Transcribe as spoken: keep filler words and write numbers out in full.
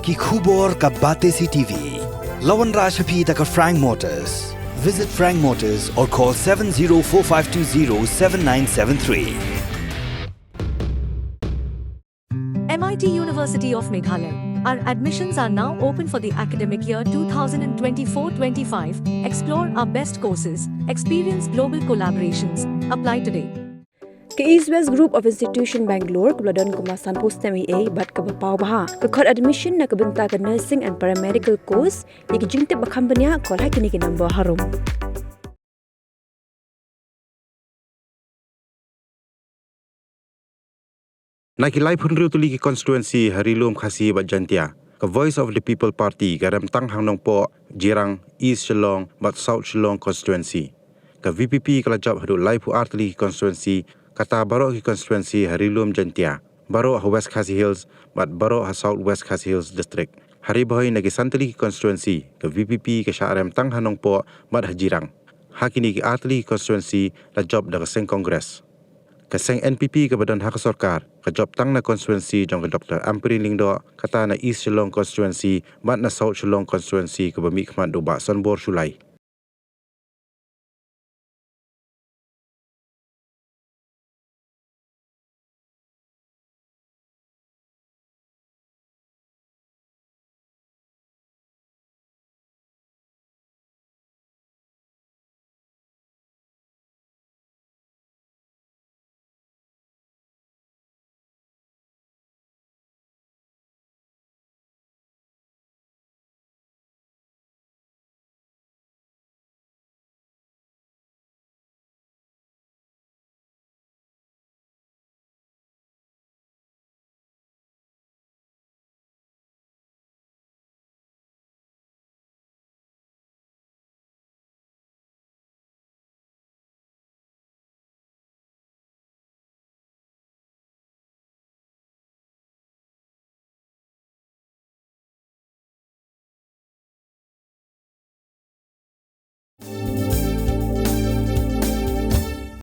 Ki khubor ka Batesi T V. La wanrah sha phi da ka Frank Motors. Visit Frank Motors or call seven zero four five two zero seven nine seven three. M I T University of Meghalaya. Our admissions are now open for the academic year two thousand twenty-four twenty-five. Explore our best courses, experience global collaborations. Apply today. Ka East West Group of Institution Bangalore kaba la don kumba sanphew snem eiei bad kaba paw bha ka khot admission na ka bynta ka nursing and paramedical course. Ïa ki jingtip ba kham bniah, call ha kine ki number harum. Na ki laiphew hynriew tylli ki constituency ha Ri-lum Khasi bad Jaintia, ka Voice of the People Party ka rem tang ha Nongpoh, Jirang, East Shillong bad South Shillong constituency. Ka V P P ka la jop haduh laiphew ar tylli ki constituency, kata baroh ki constituency ha Ri-lum Jaintia, baroh ha West Khasi Hills bad baroh ha South West Khasi Hills District. Ha Ri Bhoi na ki san tylli ki constituency, ka V P P ka shah rem tang ha Nongpoh bad ha Jirang. Ha kine ki ar tylli ki constituency la jop da ka seng Congress. Ka seng N P P kaba don ha ka sorkar ka jop tang na constituency jong ka Doctor Ampareen Lyngdoh, kata na East Shillong constituency bad na South Shillong constituency kaba mihkhmat da u Bah Sonbor Shullai.